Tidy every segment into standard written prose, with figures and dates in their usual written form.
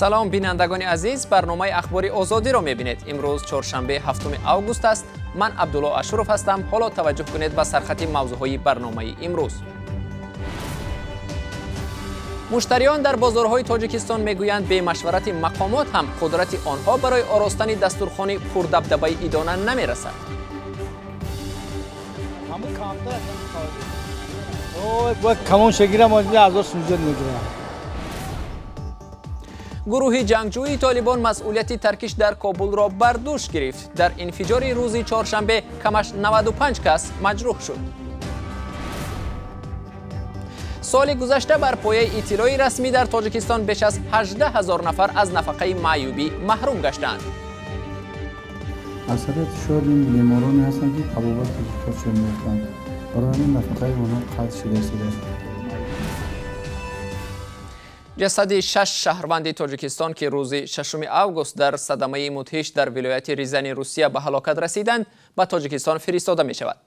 Салом бинандагони азиз, барномаи Ахбори Озодиро мебинед. Имрӯз чоршанбе 7 август аст. Ман Абдулло Ашуров ҳастам. Ҳоло таваҷҷӯҳ кунед ба сархати мавзӯъҳои барномаи имрӯз. Муштариён дар бозорҳои Тоҷикистон мегӯянд, бемашварати мақомот ҳам қудрати онҳо барои оростани дастурхони пурдабдабаи идона намерасад. Гурӯҳи ҷангҷӯии Толибон масъулияти таркиш дар Кобулро бар дӯш гирифт. Дар инфиҷори рӯзи чоршанбе камаш 95 кас маҷрӯҳ шуд. Соли гузашта бар пояи иттилои расмӣ дар Тоҷикистон беш аз 18 ҳазор нафар аз нафақаи маъюбӣ маҳрум гаштаанд. Аксарияти шояд ин бемороне ҳастанд, ки табобати зудтар меёфтанд. Барои ҳамин нафақаи онҳо қатъ шуда истодааст. Ҷасади 6 шаҳрванди Тоҷикистон, ки рӯзи 6 август дар садамаи мудҳиш дар вилояти Рязани Русия ба ҳалокат расиданд, ба Тоҷикистон фиристода мешавад.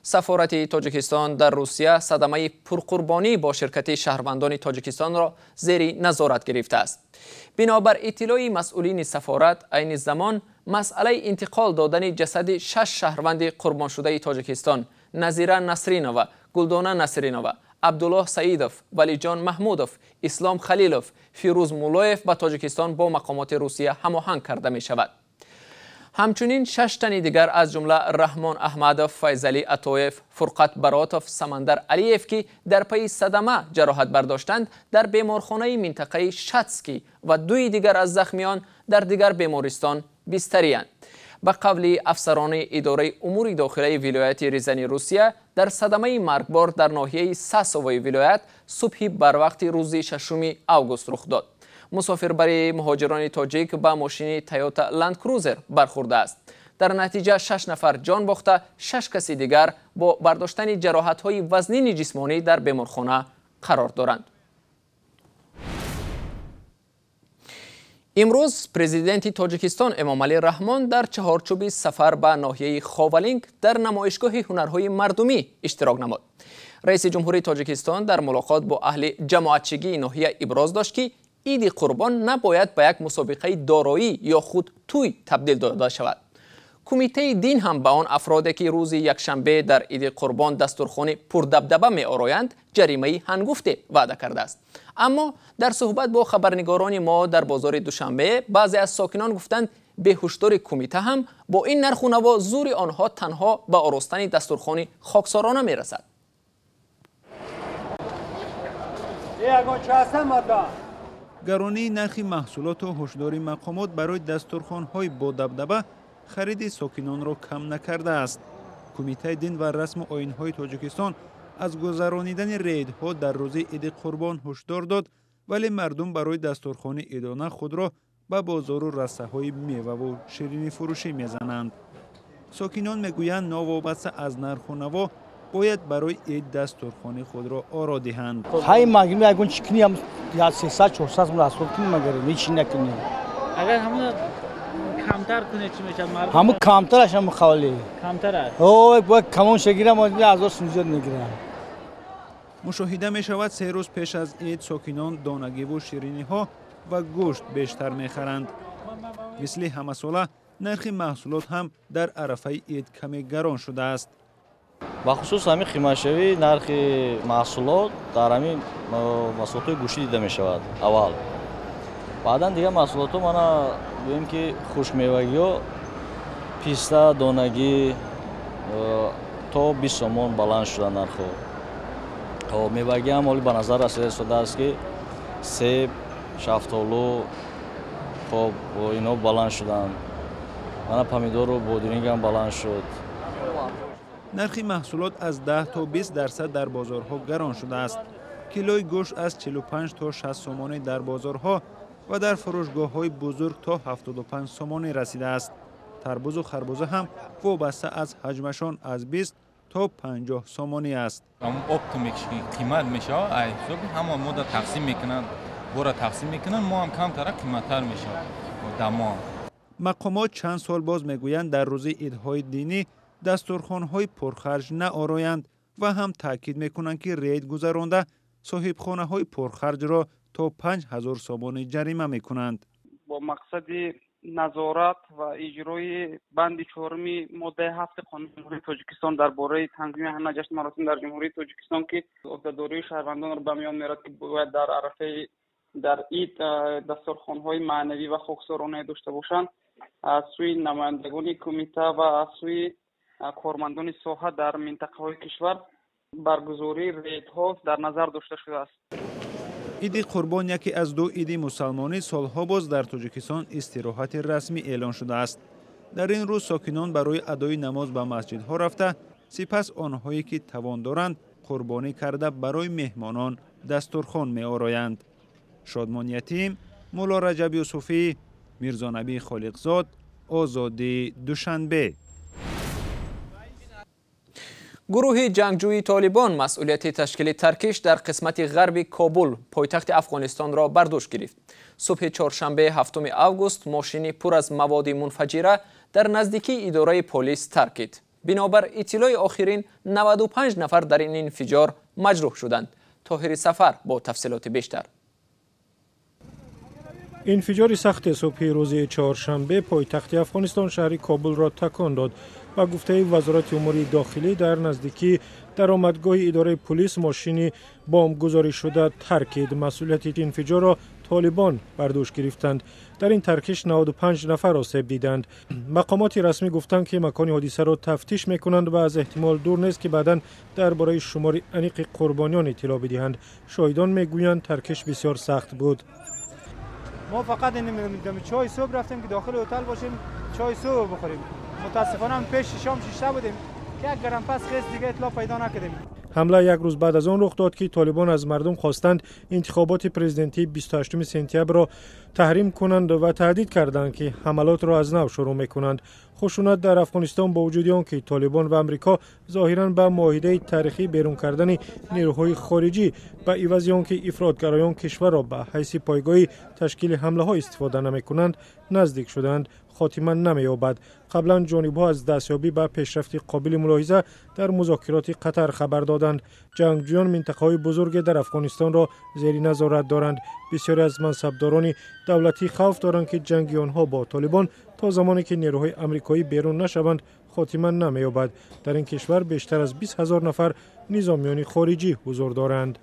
Сафорати Тоҷикистон дар Русия садамаи пурқурбонӣ бо ширкати шаҳрвандони Тоҷикистонро зери назорат гирифтааст. Бинобар иттилои масъулини сафорат, айни замон масъалаи интиқол додани ҷасади 6 шаҳрванди қурбоншудаи Тоҷикистон Назира Насринова, Гулдона Насринова, Абдуллоҳ Саидов, Валиҷон Маҳмудов, Ислом Халилов, Фирӯз Муллоев ба Тоҷикистон бо мақомоти Русия ҳамоҳанг карда мешавад. Ҳамчунин 6 тани дигар аз ҷумла Раҳмон Аҳмадов, Файзалӣ Атоев, Фурқат Баротов, Самандар Алиев, ки дар пайи садама ҷароҳат бардоштанд, дар беморхонаи минтақаи Шатский ва дуи дигар аз захмиён дар дигар бемористон бистариянд. Ба қавли афсарони идораи умури дохилаи вилояти Рязани Русия, дар садамаи маргбор дар ноҳияи Сасовои вилоят субҳи барвақти рӯзи 6 август рух дод. Мусофирбари муҳоҷирони тоҷик ба мошини Toyota Land Cruiser бархӯрдааст. Дар натиҷа 6 нафар ҷон бохта, 6 каси дигар бо бардоштани ҷароҳатҳои вазнини ҷисмонӣ дар беморхона қарор доранд. Имрӯз президенти Тоҷикистон Эмомалӣ Раҳмон дар чаҳорчӯби сафар ба ноҳияи Ховалинг дар намоишгоҳи ҳунарҳои мардумӣ иштирок намуд. Раиси ҷумҳурии Тоҷикистон дар мулоқот бо аҳли ҷамоатчигии ноҳия иброз дошт, ки иди қурбон набояд ба як мусобиқаи дороӣ ё худ тӯй табдил дода шавад. Кумитаи дин ҳам ба он афроде, ки рӯзи якшанбе дар иди қурбон дастурхони пурдабдаба меороянд, ҷаримаи ҳангуфте ваъда кардааст. Аммо дар суҳбат бо хабарнигорони мо дар бозори Душанбе баъзе аз сокинон гуфтанд, беҳушдори кумита ҳам бо ин нарху наво зури онҳо танҳо ба оростани дастурхони хоксорона мерасад. Гаронии нархи маҳсулоту ҳушдори мақомот барои дастурхонҳои бодабдаба хариди сокинонро кам накардааст. Кумитаи дин ва расму оинҳои Тоҷикистон аз гузаронидани рейдҳо дар рӯзи иди қурбон ҳушдор дод, вале мардум барои дастурхони идона худро ба бозору рассаҳои меваву ширинифурӯшӣ мезананд. Сокинон мегӯянд, новобаста аз нарху наво бояд барои ид дастурхони худро оро диҳанд. Камтар кунед чӣ мешавад мардум? Ҳамун камтараш ҳам хавали. Камтараш? Ой, бояд камонша гирам, 1000 сум зиёд мегирам. Мушоҳида мешавад, 3 рӯз пеш аз ид сокинон донагиву шириниҳо ва гӯшт бештар мехаранд. Мисли ҳамасола нархи маҳсулот ҳам дар арафаи ид каме гарон шудааст. Бахусус ҳамин қиматшавии нархи маҳсулот дар ҳамин маҳсулотҳои гӯштӣ дида мешавад аввал. Баъдан дигар маҳсулотҳо мана гӯем ки хушмевагиҳо, писта, донагӣ то 20 сомон баланд шуда нархҳо. Мевагӣ ҳам ҳоли ба назар расида истодааст, ки себ, шафтолу, хоб инҳо баланд шуданд. Мана помидору бодиринг ҳам баланд шуд. Нархи маҳсулот аз 10 то 20% дар бозорҳо гарон шудааст. Килои гӯшт аз 45 то 60 сомонӣ дар бозорҳо ва дар фурӯшгоҳҳои бузург то 75 сомонӣ расидааст. Тарбузу харбуза ҳам вобаста аз ҳаҷмашон аз 20 то 50 сомонӣ аст. Оптом қимат мешавад, ай ҳисоби ҳама мода тақсим мекунанд, бора тақсим мекунанд, мо ҳам камтара қиматтар мешавад дамо. Мақомот чанд сол боз мегӯянд, дар рӯзи идҳои динӣ дастурхонҳои пурхарҷ наороянд ва ҳам таъкид мекунанд, ки рейд гузаронда соҳибхонаҳои пурхарҷро то 5000 сомонӣ ҷарима мекунанд. Бо мақсади назорат ва иҷрои банди 4 моддаи 7 қонуни Ҷумҳурии Тоҷикистон дар бораи танзими ҳама ҷашну маросим дар Ҷумҳурии Тоҷикистон, ки ӯҳдадории шаҳрвандонро ба миён меорад, ки бояд дар арафаи дар ид дастурхонҳои маънавӣ ва хоксоронае дошта бошанд, аз сӯи намояндагони кумита ва аз сӯи кормандони соҳа дар минтақаҳои кишвар баргузории рейдҳо дар назар дошта шудааст. Иди Қурбон яке аз ду иди мусалмонӣ солҳо боз дар Тоҷикистон истироҳати расмӣ эълон шудааст. Дар ин рӯз сокинон барои адои намоз ба масҷидҳо рафта, сипас онҳое ки тавон доранд қурбонӣ карда барои меҳмонон дастурхон меороянд. Шодмон Ятим, Мулло Раҷаб Юсуфӣ, Мирзонабӣ Холиқзод, Озодӣ, Душанбе. Гурӯҳи ҷангҷӯи Толибон масъулияти ташкили таркиш дар қисмати ғарби Кобул, пойтахти Афғонистонро бар дӯш гирифт. Субҳи чоршанбе 7 август мошини пур аз маводи мунфаҷира дар наздикии идораи полис таркид. Бинобар иттилои охирин 95 нафар дар ин инфиҷор маҷрӯҳ шуданд. Тоҳири Сафар бо тафсилоти бештар. Инфиҷори сахти субҳи рӯзи чоршанбе пойтахти Афғонистон шаҳри Кобулро такон дод. Ба гуфтаи Вазорати умури дохилӣ, дар наздикии даромадгоҳи идораи полис мошини бомбгузорӣшуда таркид. Масъулияти инфиҷорро Толибон бар дӯш гирифтанд. Дар ин таркиш 95 нафар осеб диданд. Мақомоти расмӣ гуфтанд, ки макони ҳодисаро тафтиш мекунанд ва аз эҳтимол дур нест, ки баъдан дар бораи шумори аниқи қурбониён иттилоъ бидиҳанд. Шоҳидон мегӯянд, таркиш бисёр сахт буд. Мо фақат чой субҳ рафтем, ки дохили ҳотел бошем, чой субҳ бихӯрем. Мутаассифона пеши шом шишта будем, ки як гарам пас хез дига иттилоъ пайдо накардем. Ҳамла як рӯз баъд аз он рух дод, ки Толибон аз мардум хостанд интихоботи президентии 28 сентябрро таҳрим кунанд ва таҳдид карданд, ки ҳамалотро аз нав шурӯъ мекунанд. Хушунат дар Афғонистон бо вуҷуди он ки Толибон ва Амрико зоҳиран ба муоҳидаи таърихӣ берун кардани нерӯҳои хориҷӣ ба ивази он ки ифротгароён кишварро ба ҳайси пойгоҳи ташкили ҳамлаҳо истифода намекунанд, наздик шуданд, хотима намеёбад. Қаблан ҷонибҳо аз дастёбӣ ба пешрафти қобили мулоҳиза дар музокироти Қатар хабар доданд. Ҷангҷӯён минтақаҳои бузурге дар Афғонистонро зери назорат доранд. Бисёре аз мансабдорони давлатӣ хавф доранд, ки ҷанги онҳо бо Толибон то замоне ки нерӯҳои амрикоӣ берун нашаванд, хотима намеёбад. Дар ин кишвар бештар аз 20 ҳазор нафар низомиёни хориҷӣ ҳузур доранд.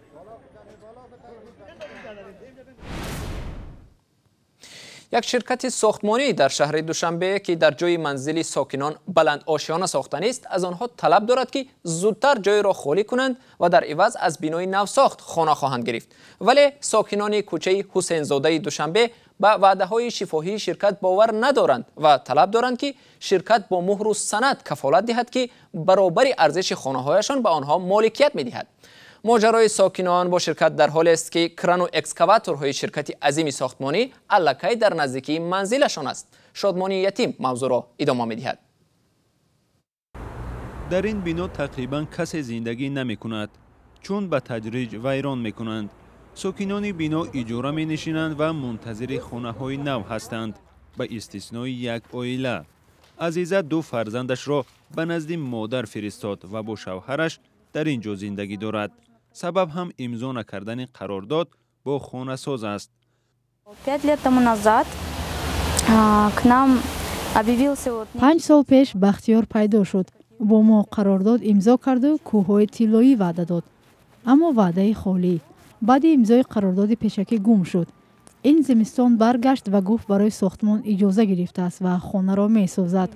Як ширкати сохтмонӣ дар шаҳри Душанбе, ки дар ҷои манзили сокинон баландошёна сохтанист, аз онҳо талаб дорад, ки зудтар ҷойро холӣ кунанд ва дар иваз аз бинои навсохт хона хоҳанд гирифт. Вале сокинони кӯчаи Ҳусейнзодаи Душанбе ба ваъдаҳои шифоҳии ширкат бовар надоранд ва талаб доранд, ки ширкат бо муҳру санад кафолат диҳад, ки баробари арзиши хонаҳояшон ба онҳо моликият медиҳад. Моҷарои сокинон бо ширкат дар ҳолест, ки крану экскаваторҳои ширкати азими сохтмонӣ аллакай дар наздикии манзилашон аст. Шодмони Ятим мавзӯъро идома медиҳад. Дар ин бино тақрибан касе зиндагӣ намекунад, чун ба тадриҷ вайрон мекунанд. Сокинони бино иҷора менишинанд ва мунтазири хонаҳои нав ҳастанд, ба истиснои як оила. Азиза ду фарзандашро ба назди модар фиристод ва бо шавҳараш дар ин ҷо зиндагӣ дорад. Сабаб ҳам имзо накардани қарордод бо хонасоз аст. 5 сол пеш Бахтиёр пайдо шуд. Бо мо қарордод имзо карду кӯҳҳои тиллоӣ ваъда дод, аммо ваъдаи холӣ. Баъди имзои қарордоди пешакӣ гум шуд. Ин зимистон баргашт ва гуфт, барои сохтмон иҷоза гирифтааст ва хонаро месозад.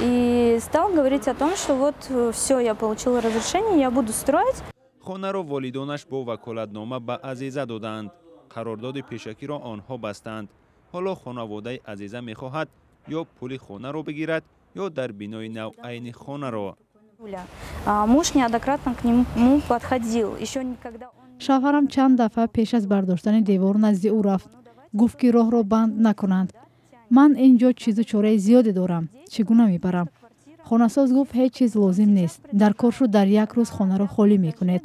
И стал говорить о том, что вот всё, я получила разрешение, я буду строить. Хонаро волидонаш бо ваколатнома ба Азиза доданд. Қарордоди пешакиро онҳо бастанд. Ҳоло хонаводаи Азиза мехоҳад ё пули хонаро бигирад, ё дар бинои нав айни хонаро. Муж неоднократно к нему подходил. Ещё никогда он... Шавҳарам чанд дафъа пеш аз бардоштани девор назди ӯ рафт. Гуфт, ки роҳро банд накунанд. Ман ин ҷо чизу чораи зиёде дорам, чӣ гуна мебарам? Хонасоз гуфт, ҳеҷ чиз лозим нест. Дар кор шуд, дар як рӯз хонаро холӣ мекунед.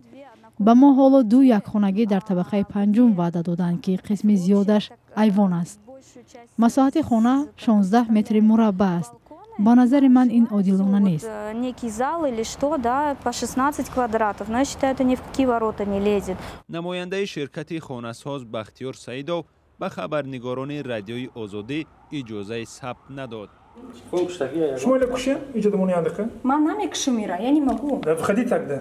Ба мо ҳоло ду якхонагӣ дар табақаи панҷум ваъда доданд, ки қисми зиёдаш айвон аст. Масоҳати хона 16 метри мураббаъ аст. Ба назари ман ин одилона нест. Некий зал или что, да, по 16 квадратов, но я считаю, это ни в какие ворота не лезет. Намояндаи ширкати хонасоз Бахтиёр Саидов ба хабарнигорони Радиои Озодӣ иҷозаи сабт надод. Шумо ила кушем иҷодамони андиқа? Ман намекушум ира, я не могу. Да входи тогда.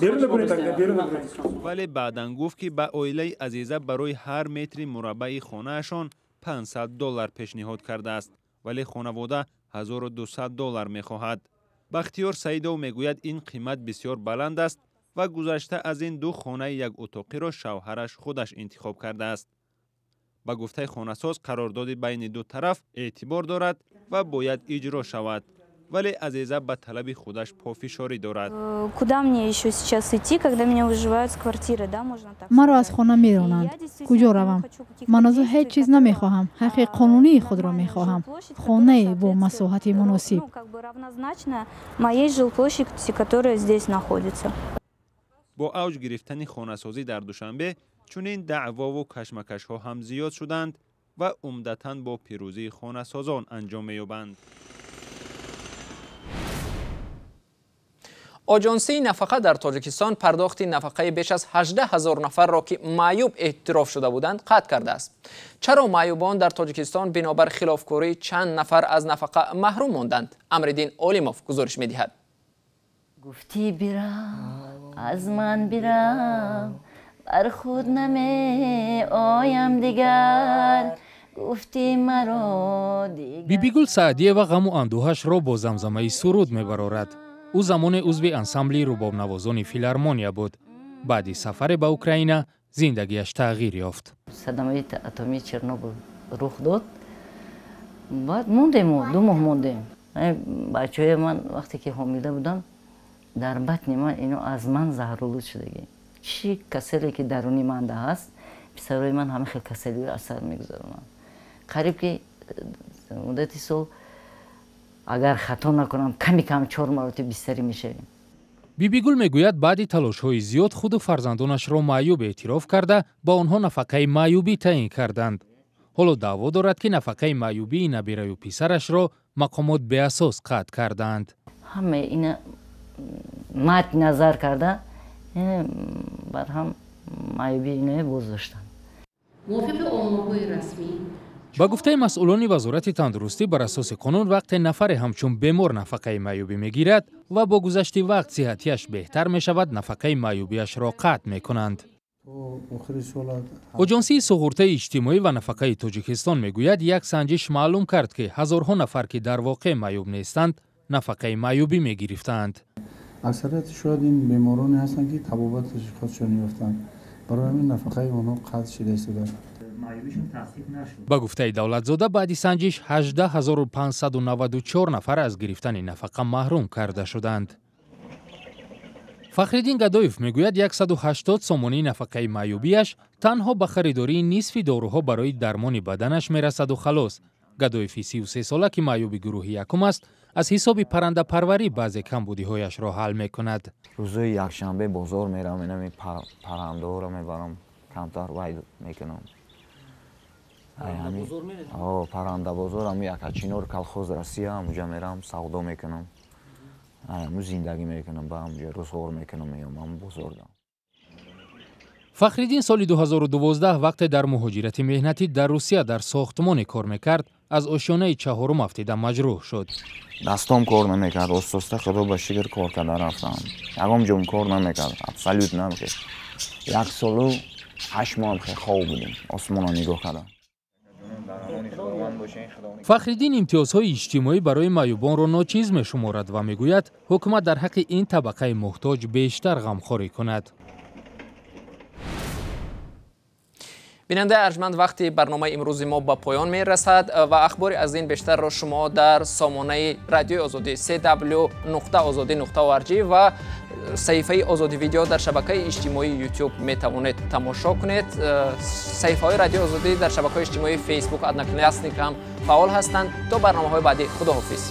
Берун набуред тогда, берун набуред. Вале баъдан гуфт, ки ба оилаи Азиза барои ҳар метри мураббаи хонаашон $500 пешниҳод кардааст, вале хонавода $1200 мехоҳад. Бахтиёр Саидов мегӯяд, ин қимат бисёр баланд аст ва гузашта аз ин ду хонаи якутоқиро шавҳараш худаш интихоб кардааст. Ба гуфтаи хонасоз, қарордоди байни ду тараф эътибор дорад ва бояд иҷро шавад, вале Азиза ба талаби худаш пофишорӣ дорад. Куда мне еще сейчас идти, когда меня выживают с квартиры, да, можно так? Маро аз хона меронанд. Куҷо равам? Ман аз ӯ ҳеҷ чиз намехоҳам, ҳаққи қонунии худро мехоҳам, хонае бо масоҳати муносиб. Ну, как бы равнозначно моей жилплощади, которая здесь находится. Бо авҷ гирифтани хонасозӣ дар Душанбе чунин даъвову кашмакашҳо ҳам зиёд шуданд ва умдатан бо пирӯзии хонасозон анҷом меёбанд. Оҷонсии нафақа дар Тоҷикистон пардохти нафақаи беш аз 18 ҳазор нафарро, ки маъюб эътироф шуда буданд, қатъ кардааст. Чаро маъюбон дар Тоҷикистон бинобар хилофкорӣ чанд нафар аз нафақа маҳрум монданд? Амриддин Олимов гузориш медиҳад. Гуфтӣ бирав, аз ман бирав, бар худ намеоям дигар, гуфтӣ маро дигар. Бибигул Саъдиева ғаму андӯҳашро бо замзамаи суруд мебарорад. Ӯ замоне узви ансамбли рубобнавозони филармония буд. Баъди сафаре ба Украина зиндагиаш тағйир ёфт. Садамаи атомии Чернобыл рух дод. Баъд мондем, 2 моҳ мондем. Бачаҳои ман вақте ки ҳомила будам, дар батни ман ино аз ман заҳролуд шудагӣ. Чӣ каселе ки даруни манда ҳаст, писарои ман ҳама хел каселиро аз сар мегузаронанд. Қариб ки муддати сол, агар хато накунам, ками кам 4 маротиба бистарӣ мешавем. Бибигул мегӯяд, баъди талошҳои зиёд худу фарзандонашро маъюб эътироф карда, ба онҳо нафақаи маъюбӣ таъин карданд. Ҳоло даъво дорад, ки нафақаи маъюбии набираю писарашро мақомот беасос қатъ кардаанд. Ҳама ина мат назар карда, барҳам маъюбии иное боздоштанд. Мувофиқи оморҳои расмӣ, ба гуфтаи масъулони Вазорати тандурустӣ, бар асоси қонун вақте нафаре ҳамчун бемор нафақаи маъюбӣ мегирад ва бо гузашти вақт сиҳатияш беҳтар мешавад, нафақаи маъюбиашро қатъ мекунанд. Оҷонсии суғуртаи иҷтимоӣ ва нафақаи Тоҷикистон мегӯяд, як санҷиш маълум кард, ки ҳазорҳо нафар, ки дар воқеъ маъюб нестанд, нафақаи маъюбӣ мегирифтаанд. Аксарияти шояд ин бемороне ҳастанд, ки табобати худшон ёфтанд, барои ҳамин нафақаи онҳо қатъ шуда истодааст. Ба гуфтаи Давлатзода, баъди санҷиш 18594 нафар аз гирифтани нафақа маҳрум карда шуданд. Фахриддин Гадоев мегӯяд, 180 сомонии нафақаи маъюбиаш танҳо ба харидории нисфи доруҳо барои дармони баданаш мерасаду халос. Гадоеви 33сола, ки маъюби гурӯҳи якум аст, аз ҳисоби паррандапарварӣ баъзе камбудиҳояшро ҳал мекунад. Рӯзои якшанбе бозор меравам, инами паррандаҳоро мебарам, камтар вай мекунам. Паррандабозор ам Якачинор, колхоз Россия, ҳамуҷа мерам, савдо мекунам, ҳаму зиндагӣ мекунам, ба ҳамуҷа рӯзғор мекунам, меём ҳаму бозордам. Фахриддин соли 2012 вақте дар муҳоҷирати меҳнатӣ дар Русия дар сохтмоне кор мекард, аз ошёнаи чаҳорум афтида маҷрӯҳ шуд. Дастом кор намекард, остоста худо ба шукр кор карда рафтам. Ягон ҷом кор намекард, абсолютно намекард. 1 солу 8 моҳ хоб будем, осмонро нигоҳ кардам. Фахриддин имтиёзҳои иҷтимоӣ барои маъюбонро ночиз мешуморад ва мегӯяд, ҳукумат дар ҳаққи ин табақаи муҳтоҷ бештар ғамхорӣ кунад. Бинандаи арҷманд, вақти барномаи имрӯзи мо ба поён мерасад ва ахбори аз ин бештарро шумо дар сомонаи Радиои Озодӣ cw.ozodi.org ва саҳифаи Озодӣ видео дар шабакаи иҷтимоии YouTube метавонед тамошо кунед. Саҳифаҳои Радиои Озодӣ дар шабакаҳои иҷтимоии Facebook, Одноклассники ҳам фаъол ҳастанд. То барномаҳои баъдӣ, худоҳофиз.